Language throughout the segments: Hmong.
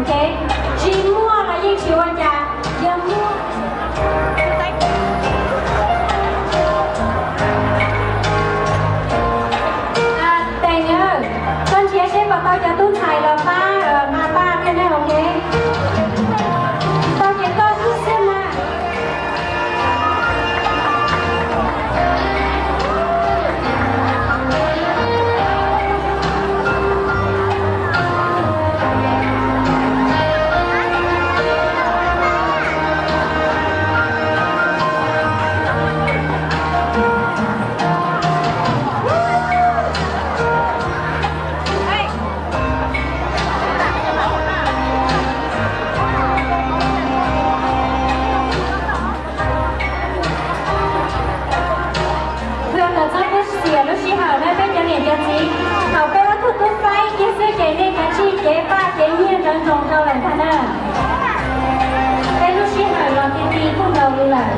Tsis muaj los yeej tsis ua cas, yog muaj. Teem, koj nrhiav seb puas tau cov tub ntxhais los pab mas pab thiab ne, ok. Tau ces koj xwb xwb mas. Txhua tus txhob pub xiam lub sij hawm na peb cov niam cov txiv, thaum peb ob tug tub faib kiag xwb ces nej kav tsij cev paj cev nyiaj ntawd nroo rau lawm ntag na. Peb lub sij hawm los ti ti kuj nkaus li lawm.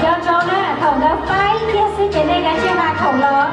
Nco ntsoov na, thaum nkawd faib kiag xwb ces nej kav tsij nqa khoom los.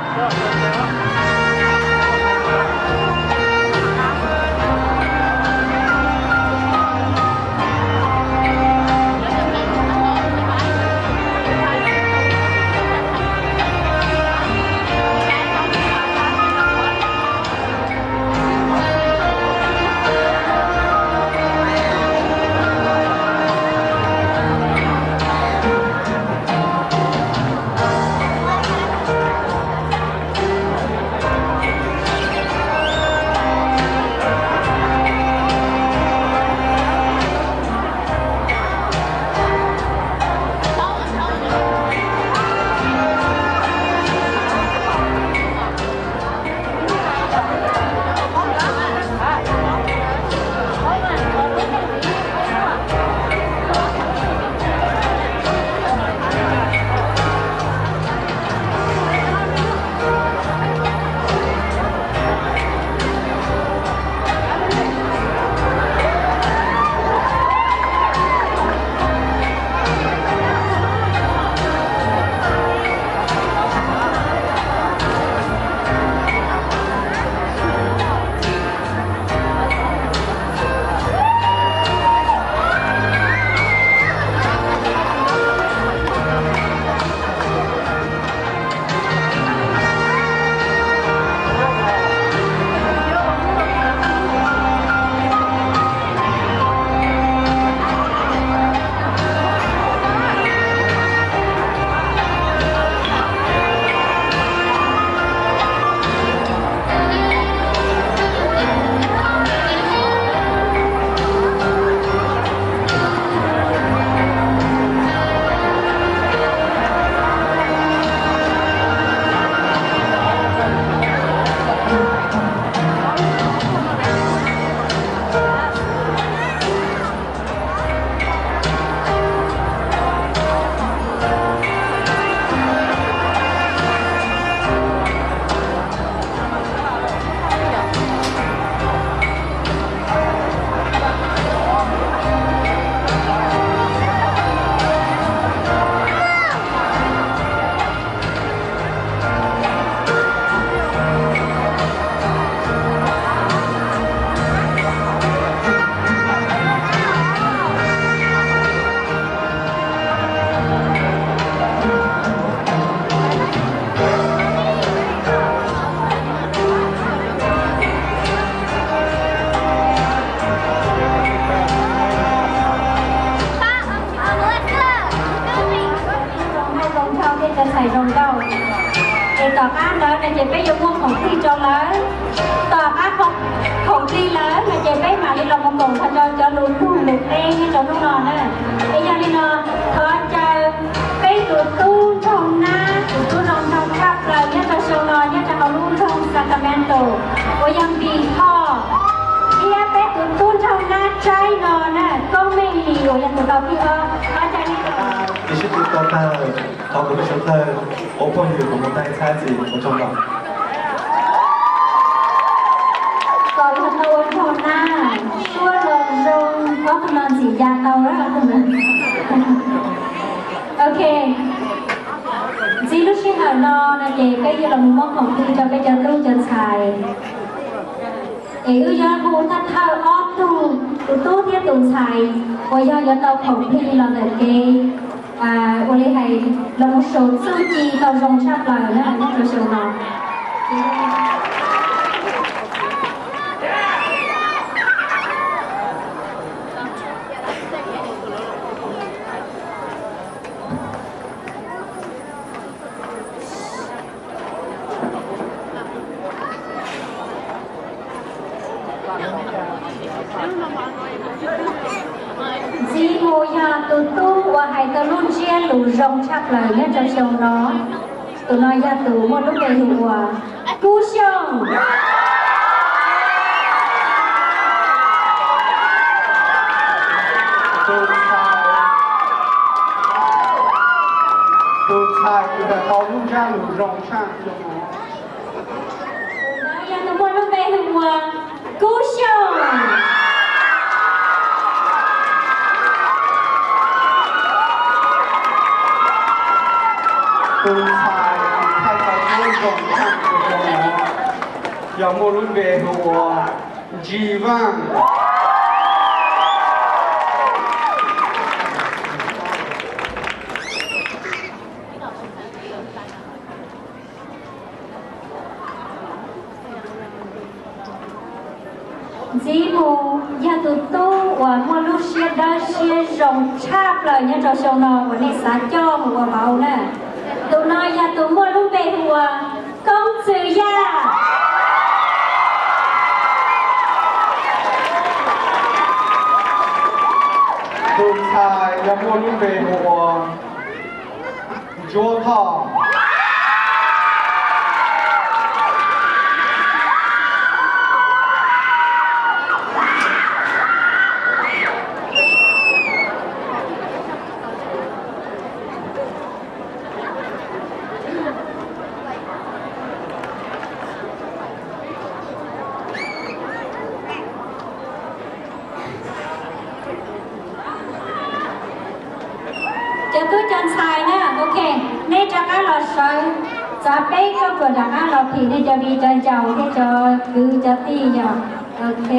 Zoo nkauj, tej cov ntxhais zoo nkauj. Es tom qab ntawd no ces peb yuav muaj khoom plig rau lawv. Tom qab khoom plig lawm no ces Rau hnub no na, es yog li no, thov caw peb tus tub nraug nab, tus tub zoo nraug tshaj plaws nyob rau xyoo no nyob rau hauv lub nroog Sacramento, uas yog Npis Thoj, thiab peb tus tub nraug nab tsaib no na, Koob Meej Lis uas yog tus tau thib ob. Thov caw nej. Ib sib tw to tag, thov kom peb sawv daws ua phooj ywg koom mus taij txhab ntxiv ua tsaug ntau. Kom yog tau ua nraug nab, suab los zoo, ob tug no ntxim ya tau lawm ob tug no. Ok, ntxiv lub sij hawm no no ces peb yuav los mus muab khoom plig rau peb cov tub cov ntxhais. Es wb yuav hu thawj thawj ob tug, tus tub thiab tus ntxhais uas yog yuav tau khoom plig los ntawm kev, ua li hais los mus saum txuj ci tau zoo tshaj plaws na nyob rau xyoo no. Ntxiv mus yog tus tub uas hais tau lub ntsiab lus zoo tshaj plaws nyob rau xyoo no. Tus no yog tus muaj lub npe hu ua Kub Xyooj. Tus ntxhais, tus ntxhais uas tau lub ntsiab lus zoo tshaj xyoo no. Tus no yog tus muaj lub npe hu ua Kub Xyooj. Tus ntxhais uas tau lub ntsiab lus zoo tshaj xyoo no yog muaj lub npe hu ua Ntsis Vaj. Ntxiv mus yog tus tub uas muaj lub siab dawb siab zoo tshaj plaws nyob rau xyoo no uas nej xav coj mus ua vauv na. Tus no yog tus muaj lub npe hu ua Koob Txwm Yaj. Tus ntxhais yog muaj lub npe hu ua Ntsuab Thoj. Cov tub cov ntxhais na, ok, nej rov qab los sawv, txav peb kauj ruam rov qab los phim nej cov viv cov ncaus thiab cov kwv cov tij yom. Ok,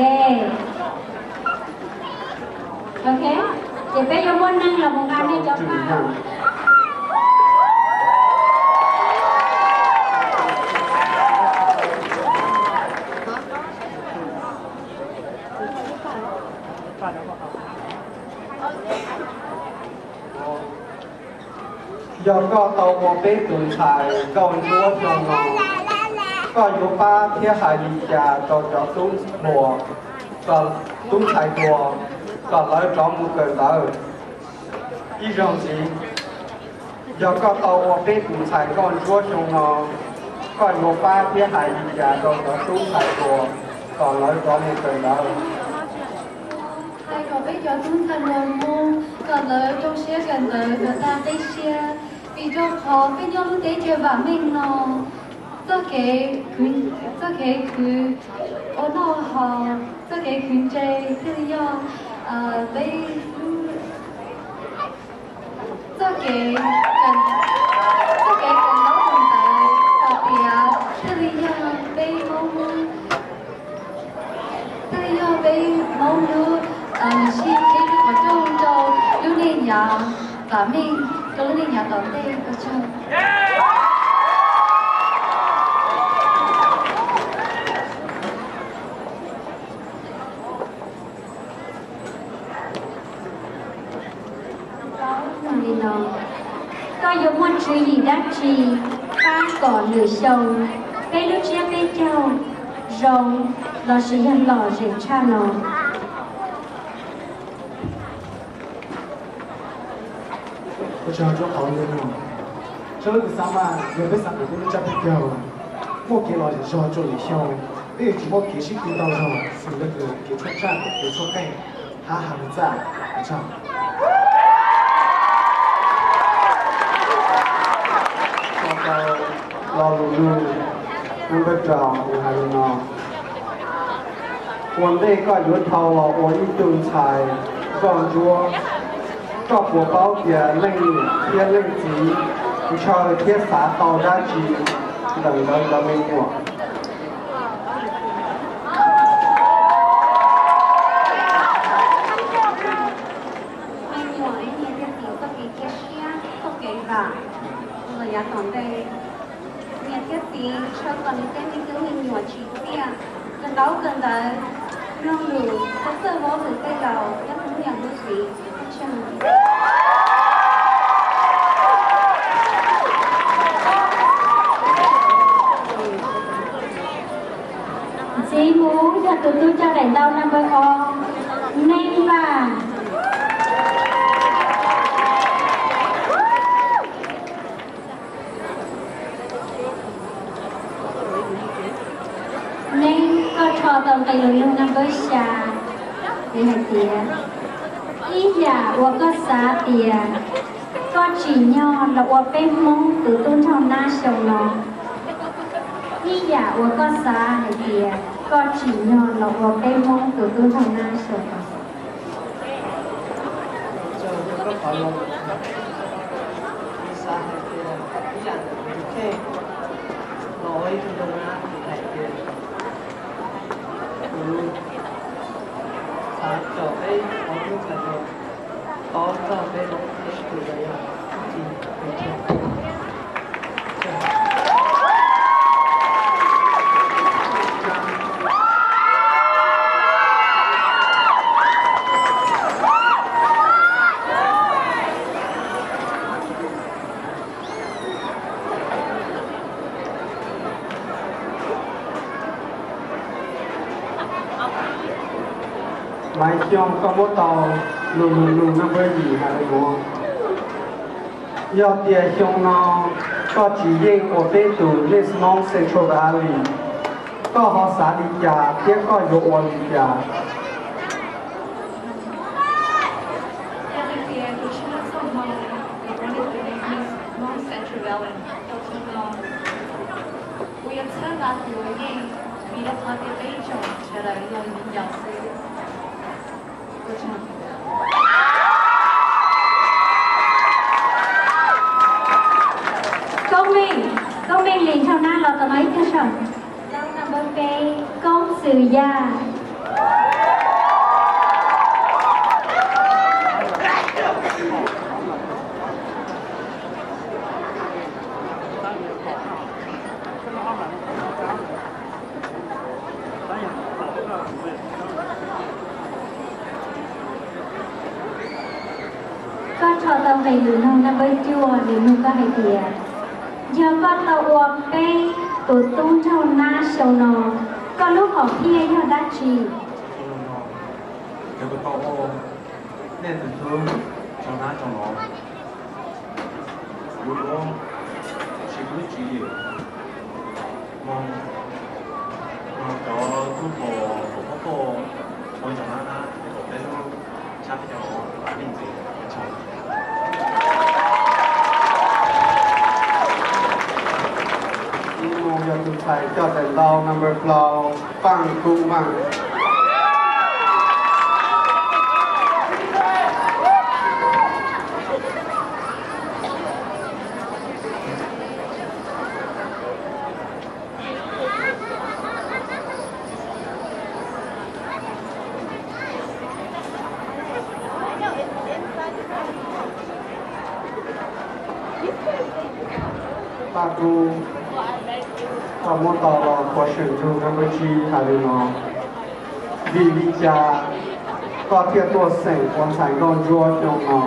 ok, ces peb yuav muab neeg los mus nqa nej cov paj. Yog koj tau ua peb tus ntxhais nkauj ntsuab xyoo no, koj yuav pab thiab hais li cas rau cov tub hluas, tub ntxhais hluas kom lawv rov mus kawm ntawv? Ib zaug ntxiv, yog koj tau ua peb tus ntxhais nkauj ntsuab xyoo no, koj yuav pab thiab hais li cas rau cov tub ntxhais hluas kom lawv rov mus kawm ntawv? Hais kom peb cov tub ntxhais hluas Hmoob kom lawv zoo siab kawm ntawv kom tag qib siab, vim rau qhov peb nyob lub teb chaws vam meej no, txoj kev, txoj kev khwv ua noj haus, txoj kev khwv ntse thiaj li yog peb lub, txoj kev, txoj kev kawm ntaub kawm ntawv kom tiav thiaj li yog peb Hmoob, thiaj li yog peb Hmoob lub sij hawm qhov rooj rau lub neej yav vam meej, rau lub neej yav tom ntej. Ua tsaug. Li no, koj yuav muaj tswv yim dab tsi pab kom lwm xyoo peb lub tsiab peb caug zoo lossis yog lom zem tshaj no? Ua tsaug rau qhov lub no, rau lub kws xav mas yog peb xav kom peb lub tsab peb caug muaj kev los zog rau lwm xyoo, peb yuav tsis muaj kev sib tw ntau zog, xws li kev tshuaj tsaj, kev tshuaj qeej, hab has lug txaj. Ua tsaug. Los lus lug, number rau nws has li no: Ua ntej koj yuav dhau los ua ib tug ntxhais nkauj ntsuab, koj puas paub tias leej niam thiab leej txiv ntshaw thiab xav tau dab tsi ntawm nkawd cov me nyuam? Me nyuam, niam thiab txiv txoj kev cia siab, txoj kev vam los yav tom ntej. Niam thiab txiv ntshaw kom nws tej me tub me nyuam tsim txiaj kawm ntaub kawm ntawv, mloog lus, khaws txawj vauv lwm tej laus nyob hnub niam hnub txiv. Ntxiv mus yog tus tub coj daim ntaub number ob, Neej Vaj. Neej, koj rho tau nqe lus nug number xya, nws hais tias, ib yam uas koj xav tias koj tsim nyog los ua peb Hmoob tus tub nraug nab xyoo no. Ib yam uas koj xav hais tias koj tsim nyog los ua peb Hmoob tus tub nraug nab xyoo no. Ua tsaug rau koj qhov lus. Kuv xav hais tias ib yam ntawm kuv tus kheej los ua ib tug nraug nab, kuv hais tias kuv xav kom peb ua tub ntxhais hluas paub txog peb, peb tus yog txuj ci. Maiv Xyooj, koj muab tau lus lug nug number yim has li no: Yog tias xyoo no koj tsis yeej ua peb tus Miss Hmoob Central Valley, koj ho xav li cas thiab koj yuav ua li cas? Yog hais tias kuv tsis muaj txoj hmoo uas ua li tus Miss Hmoob Central Valley xyoo no, kuv yuav txhawb nqa kuv tus yeej, vim rau qhov tias peb ib tsoom sawv daws yog viv ncaus xwb. Koob Meej, Koob Meej li nraug nab los tau no ib tug saum. Number peb, Koob Xwm Yaj. Koj rho tau nqe lus nug number cuaj, nws nug koj hais tias, yog koj tau ua peb tus tub nraug nab xyoo no, koj lub hom phiaj yog dab tsi? Yog kuv tau ua nej tus tub nraug nab xyoo no, kuv yuav siv kuv lub tswv yim mus, mus cov tub hluas hauv qab tuaj ua nraug nab nab es kom peb lub tsab peb caug lam meej ntxiv. Ib mus yog tus ntxhais coj daim ntaub number plaub, Paaj Kub Vaaj. Paaj Kub, koj muab tau los question nug number tsib hais li no: Vim li cas koj thiaj tuaj xeem ua ntxhais nkauj ntsuab xyoo no?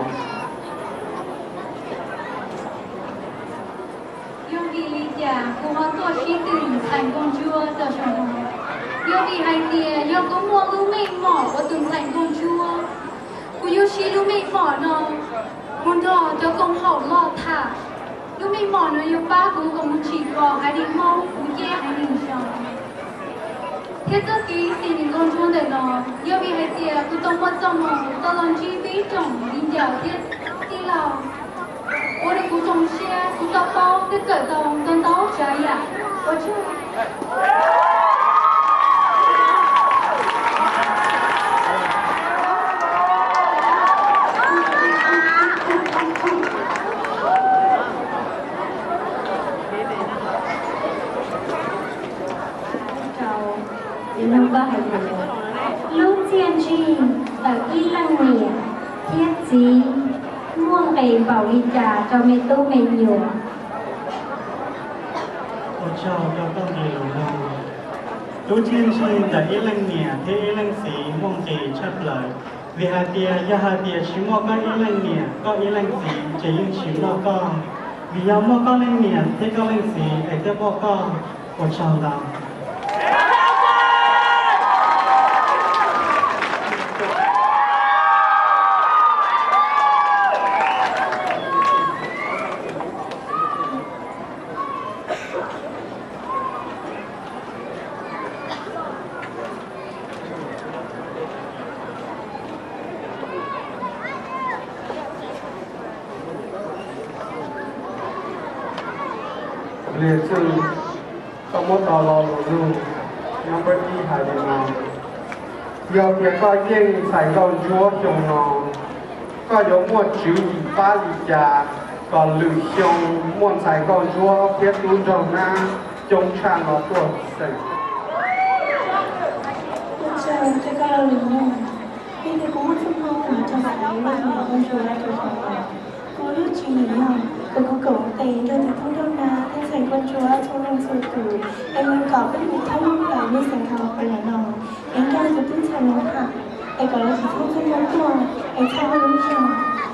Yog vim li cas kuv ho tuaj sib tw ntxhais nkauj ntsuab rau xyoo no? Yog vim hais tias yog kuv muaj lub meej mom ua tus ntxhais nkauj ntsuab, kuv yuav siv lub meej mom no Mus nrog cov koom haum loj tham, lub meej mom no yuav pab kuv kom mus tsim kos haiv neeg Hmoob, kuv yeej haiv neeg zoo. Thiab txoj kev xis nim nkaus ntsuag ntawm no yog vim hais tias kuv tau muaj txoj hmoo tau los ntsib peb ib tsoom viv ncaus thiab tij laug, ua rau kuv zoo siab, kuv tau paub thiab kawm tau ntau ntau tsav yam. Ua tsaug. Rau, nug koj hais tias, lub txiaj ntsig ntawm ib leej niam thiab txiv muaj nqis npaum li cas rau me tub me nyuam? Ua tsaug rau koj nqe lus nug. Lub txiaj ntsig ntawm ib leej niam thiab ib leej txiv muaj nqis tshaj plaws, vim hais tias yog hais tias tsis muaj koj ib leej niam koj ib leej txiv ces yeej tsis muaj koj. Vim yog muaj koj leej niam thiab koj leej txiv es thiaj muaj koj. Ua tsaug ntau. Liam Txwj, koj muab tau lo lus nug, number ib hais li no: Yog tias koj yeej ntxhais nkauj ntsuab xyoo no, koj yuav muaj tswv yim pab li cas kom lwm xyoo muaj ntxhais nkauj ntsuab thiab tub nraug nab coob tshaj no tuaj xeem? Ua tsaug rau koj lo lus nug. Vim tias kuv muaj txoj hmoo rau xaiv lub niam nkauj ntsuab rau xyoo no, kuv lub tswv yim yog kom kuv koom tes nrog tus tub nraug nab thiab ntxhais nkauj ntsuab txhua leej txhua tus, es mus kom peb mus thoob plaws lub xeev California no, es nrog tus tub ntxhais no tham, es kom lawv tsis txhob txaj muag tuaj, es txhawb lub zog.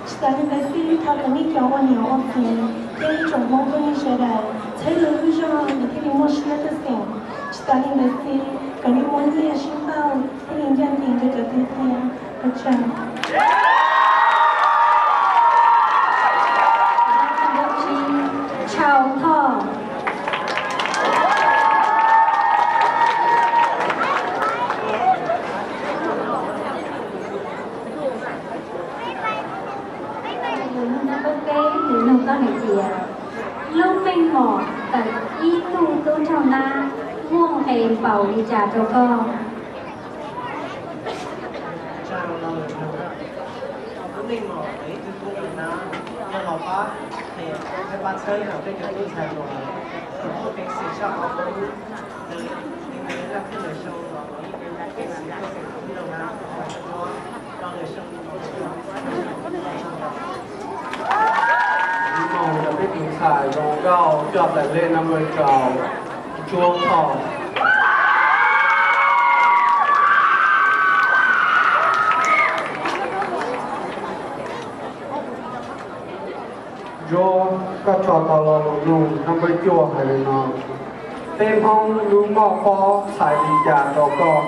Tsis tas li ntawd xwb, thov kom nej cov ua niam ua txiv thiab ib tsoom Hmoob phooj ywg sawv daws txhawb lub zog, nws thiaj li muaj siab tuaj xeem. Tsis tas li ntawd xwb, kom nej muaj nyiaj sib pauj thiaj li ncaj ncees rau cov tiag tiag. Ua tsaug. Tshau Thoj. Nug koj hais tias, lub meej mom ntawm ib tug tub nraug nab muaj nqis npaum li cas rau koj? Lub meej mom ntawm ib tug tub nraug nab yog los pab, thiab pab txhawb kom peb cov tub ntxhais hluas muaj peev xwm saj qhov ub, ntawd li ntawd zaj thiaj li zoo los ib peev xwm tub nraug nab rau lwm xyoo. Ntawm peb tus ntxhais zoo nkauj coj tawm lej number rau, Ntsuab Thoj. Ntsuab, koj tso tau lo lus nug number cuaj hais li no: Peb Hmoob lub moj pob txhais li cas rau koj?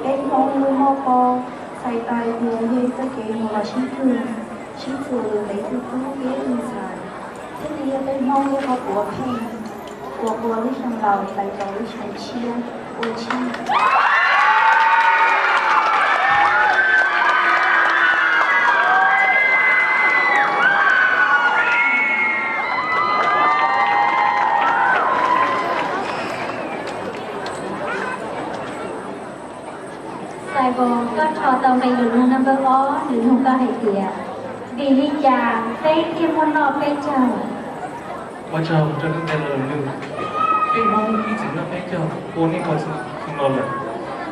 Peb Hmoob lub moj pob txhais tau tias yog ib txoj kev mus los sib cug, sib txuas ntawm ib tug tub thiab ib tug ntxhais, thiab nws yog peb Hmoob ib qhov puav pheej uas ua lub xyoo laus tawm rau lub xyoo tshiab ua tshij. Xais Vos, koj tso tau nqe lus nug number ob, nws nug koj hais tias, vim li cas peb thiaj muaj noj peb caug? Ua tsaug rau koj nqe lus nug. Peb Hmoob ib txwm noj peb caug ua nej ua txhua xyoo los lawm,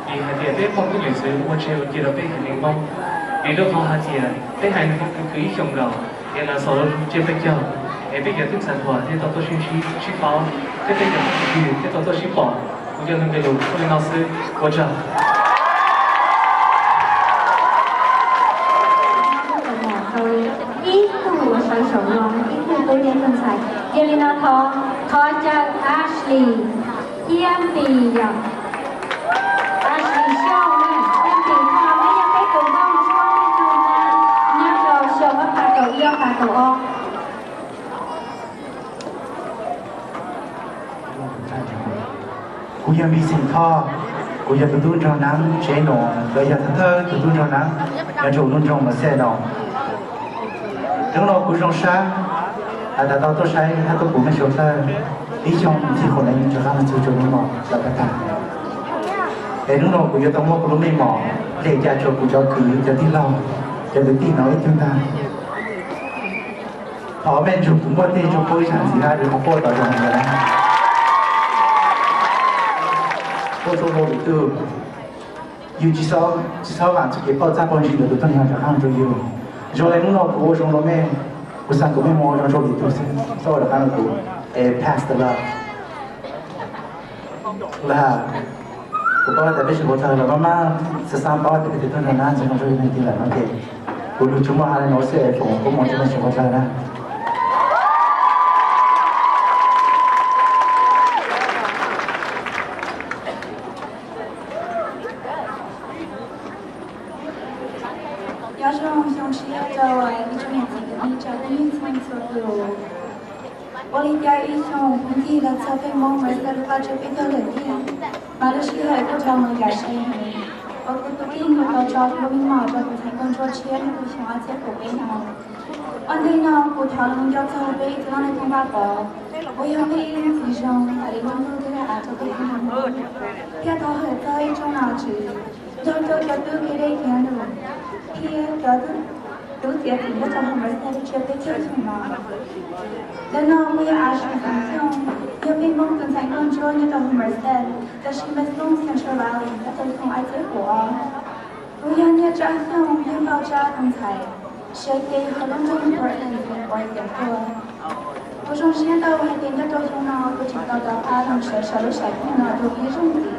vim hais tias peb poj koob yawm txwv ua tseg ua cia rau peb haiv neeg Hmoob. Vim rau qhov hais tias peb haiv neeg Hmoob khwv khwv ib xyoos nkaus, es lawv xaus los tsiab peb caug, es peb cov tub ntxhais hluas thiaj tau tuaj sib ntsib sib paub, thiab peb cov phooj ywg thiaj tau tuaj sib pom. Kuv cov nqe lus muaj li no xwb, ua tsaug. Ib tug uas sawv saum no, ib tug tub thiab tus ntxhais, yog li no thov, thov caw Ashley. Tiab Npis yom. Tab sis xyoo na, Tiab Npis koj no yog peb tus nkauj ntsuab peb tug na, nyob rau xyoo ob phav kaum ib ob phav kaum ob. Kuv yog Npis Xeem Thoj, kuv yog tus tub nraug Neeb tsev num, los yog thawj thawj tus tub nraug Neeb nyob rau lub nroog Mas Xej no. Hnub no kuv zoo sab hais tias tau tuaj saib hab tuaj pum nej suav dlawg ib xyoo txij qhov lawv rov qab los txug rua hnub no lawm tag tag. Es hnub no kuv yuav tau muab kuv lub meej mom lej ca rua kuv cov kwv cov tij laug, cov kwv tij no ib tug ntag. Thov mej nrug kuv npuaj teg rua puab ib zag ntxiv hab rua qhov puab tau zoo ntawd na. Puab zoo zoo lwm tug, yug tsis txhob vam txuj kev pauj txaj pauj ntsis ntawm tus tuab neeg rov qab rua yug. Zoo le hnub no kuv ua zoo rua mej, kuv xaav kom mej moog ua zoo rua lwm tug xwb, txhob ua rov qab rua kuv. Es pass the love. Lawm, kuv paub tas peb tsis npaum dlawg los maj maj xav xav paub tas peb tus tub nraug Neeb ntxim zoo rua yug leej twg lawm no ces kuv lug tsuas muaj hab le no xwb es foom koob moov rua mej tsis npaum dlawg na. Nyob zoo xyoo tshiab rau ib tsoom niam txiv kwv tij tsoom phooj ywg txhua txhua tus. Ua li cas ib xyoos phoov ywg los txog peb Hmoob Mas Xej lub qab tsev peb caug lawm thiab, mas lub sij hawm kuj dhau mus yam seev heev. Ua kuv tus kheej yuav tau tso kuv lub meej mom rau tus ntxhais nkauj ntsuab tshiab hnub xyoo ob txhiab kaum peb no. Ua ntej no kuv thov los nco txog peb ib tug loj neej Tooj Vaj Pov, uas yog peb ib leej txiv zoo tas li lub ntuj thiab av rau peb ib tug Hmoob, thiab thov hawm txog ib tsoom nom tswv, nrog rau cov tub kwv tij kwv npawg thiab cov tub txiav txim nyob rau hauv Mas Xej lub tsiab peb caug xyoo no. Ntawm no kuv yog Ashley Xeem Xyooj, yog peb Hmoob tus ntxhais nkauj ntsuab nyob rau hauv Mas Xej, tam sim Mas Xyooj Central Valley nyob rau xyoo ob txhiab kaum ob. Kuv yog Nyiaj Tsab Xyooj, yog Nkauj Tsab tus ntxhais, siav kev hauv lub nroog Portland, Oregon tuaj. Kuv zoo siab ntau hais tias nyob rau xyoo no kuv tseem tau rov qab los sawv saum lub sam phooj no rau peb ib zaug ntxiv.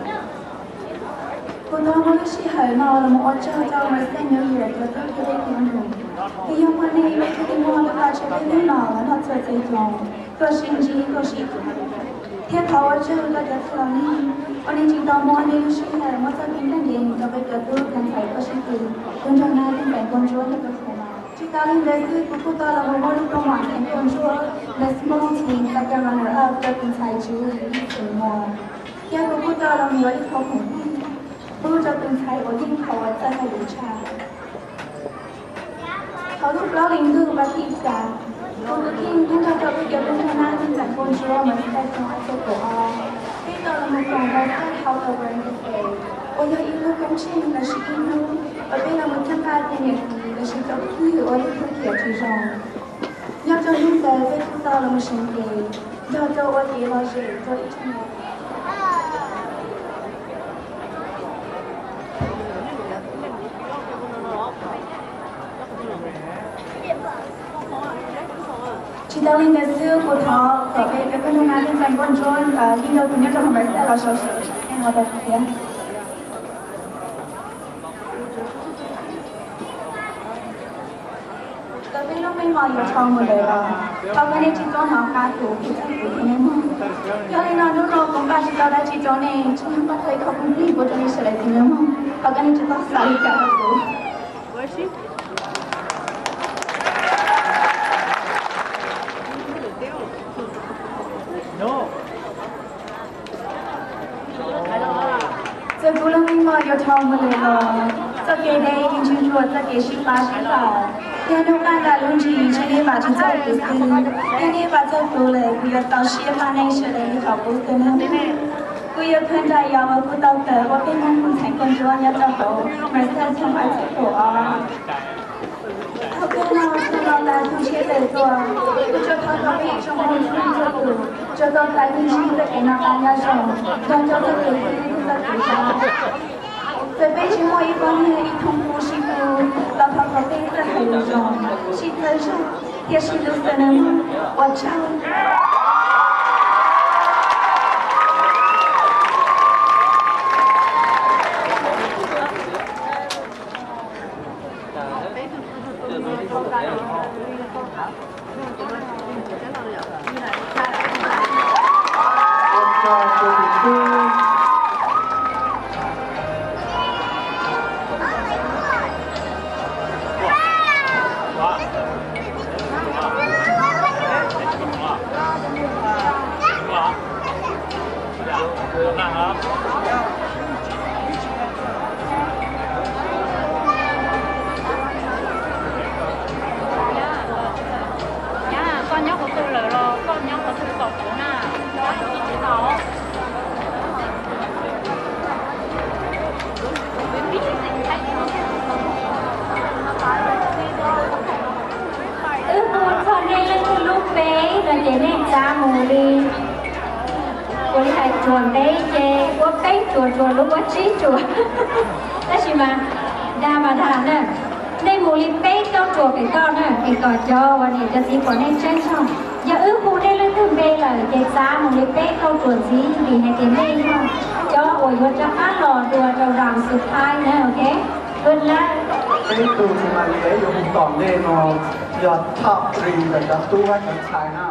Kuv thov muab lub sij hawm no los mus ua tsaug rau Mas Xej New Year cov tub kwv tij kwv npawg, vim yog muaj nej peb thiaj li muaj lub qab tsev peb hnub no los noj txhua txhua xyoo, tuaj sib ntsib tuaj sib cuag. Thiab thov ua tsaug rau cov txwj laus neeg uas nej tseem tau muab nej lub sij hawm muab txoj kev ntseeg rau peb cov tub cov ntxhais tuaj sib tw, tub nraug Neeb thiab ntxhais nkauj ntsuab nyob rau saum no. Tsis tas li ntawd xwb, kuv kuj tau los mus muab lub koob mom ntxhais nkauj ntsuab The Small Team second runner up rau tus ntxhais Julie Xeem Muas, thiab kuv kuj tau los mus yuav ib qho khoom pub rau tus ntxhais uas yeej khav uas txawj hais lus tshaj. Thaum lub plaub hlis ntuj vas thib xya, kuv tus kheej thiab nrog rau peb cov tub nraug Neeb thiab ntxhais nkauj ntsuab Mas Xej xyoo ob txhiab kaum ob, peb tau los mus koom Mas Xej Health Awareness Day, uas yog ib lub koob tsheej los sis ib hnub uas peb los mus ceeb toom tej niam txiv los sis cov phooj ywg uas lub hlwb khiav tsis zoo. Nyob rau hnub ntawd peb kuj tau los mus seev kev, nrog rau ua kev lom zem rau ib tsoom niam txiv. Tsis tas li ntawd xwb, kuv thov kom peb cov tub nraug Neeb thiab ntxhais nkauj ntsuab yeej yog tus nyob rau hauv Mas Xej los sawv daws sawv daws ua tau thiab. Tau peb lub meej mom yuav dhau mus lawm los thov kom nej tsis txhob hnov qab kuv, kuv txhawj kuv tus me moog. Yog li no hnub no kuv npaj tsis tau dab tsi rau nej, tsuas yog npaj tau ib qho phooj ywg pub rau nej sawv daws tus me moog, thov kom nej tsis txhob xav li cas rau kuv. Txawm kuv lub meej mom yuav dhau mus lawm los txoj kev deb yeej tseem tshuav txoj kev sib pab sib pab, thiab hnub qab ntais lub ntsis tsis li vam tsis txog kuv xwb, thiab li vam txog kuv lawm kuv yuav tau siab pab nej sawv daws li qhov kuv kawg no. Kuv yuav khaws nraim yam uas kuv tau kawm ua peb Hmoob tus ntxhais nkauj ntsuab nyob rau hauv Mas Xej xyoo ob txhiab kaum ob. Thaum kawg no txog no tas txog tshiab tawm tuaj, kuv tsuas thov kom peb ib tsoom Hmoob txhua txhua tus tsuas tau txais txoj kev noj qab nyob zoo, nrog rau txoj kev hlub thiab txoj kev zab. Txawm peb tsis muaj ib pob nyiaj ib thooj kub sib hlub los thov kom peb txawj hais lus zoo, sib txhawb zog, thiab sib hlub xws nawb mog. Ua tsaug. Ces nej txav mus li, ua li hais tsuas ntev ces ua peb tsuas, tsuas lub ua tsib tsuas. Tab sis mas dag mas dag na, nej mus li peb tauj tsuas pem toj na, es kom cov uas niam cov txiv pom nej tseeb tshaj. Yog wb hu nej leej twg npe lawm ces txav mus li peb tauj tsuas ntxiv, vim hais tias nej yog cov uas yuav rov qab los dua rau round success na, ok? Good luck. Peb tug tsis mas li peb yuav hu tom ntej no yog top three ntawm cov tub thiab cov ntxhais na.